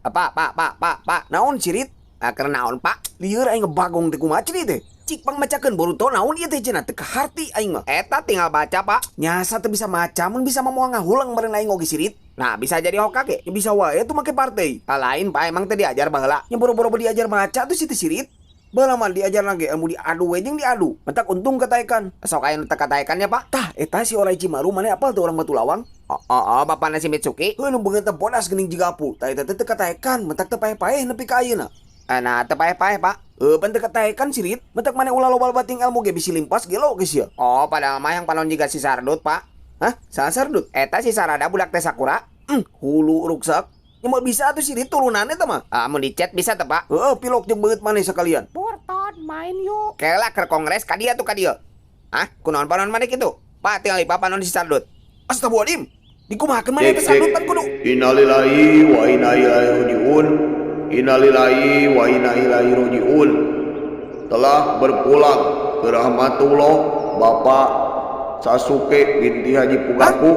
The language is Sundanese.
Pak, Pak, Pak, Pak, Pak. Naon, Sirit? Ah, keur naon, Pak? Lieur aing ngebagong teh, kumaha cerit teh? Cik pang macakeun Boruto, naon ieu teh cenah, teu kaharti aing mah. Eta tinggal baca, Pak. Nya asa teu bisa maca, mun bisa mah moal ngahulang meureun aing oge, Sirit. Nah, bisa jadi Hokage. Ya bisa wae tuh make partai. Ah, lain, Pak, emang teh diajar baheula. Nya boro-boro diajar maca tuh si teh, Sirit. Baheula mah diajar lagi ilmu diadu we jeung diadu. Matak untung kataekan. Sok aya nu teu kataekan nya, Pak. Tah, eta si Orochimaru, maneh apal tuh orang Batu Lawang? Oh, bapana si Mitsuki. Heuh, nu beungeut teh bodas geuning jiga apu. Tah, eta teh teu kataekan, matak teu paeh-paeh nepi ka ayeuna. Eh, nah, teu paeh-paeh, Pak. Heuh, pan teu kataekan, Sirit. Matak maneh ulah loba-loba ting ilmu ge, bisi limpas gelo ge sia. Oh, padahal mah yang panon jiga si Sardut, Pak. Hah? Saha Sardut? Eta si Sarada, budak teh Sakura. Hulu ruksak. Nya moal bisa atuh, Sirit, turunan eta mah. Ah, mun dicet bisa teu, Pak? Heeh, pilok jeung beungeut maneh sakalian. Burton, main yuk. Kela keur kongres ka dieu tuh, ka dieu. Hah? Kunaon panon maneh kitu? Pak, tinggal Pak panon si Sardut. Astagfirullahaladzim. Dikumahakeun maneh teh Sardut pan kudu. Innalillahi wa inna ilaihi rajiun. Innalillahi wa inna ilaihi rajiun. Telah berpulang ke rahmatullah Bapak Sasuke binti Haji Pugaku.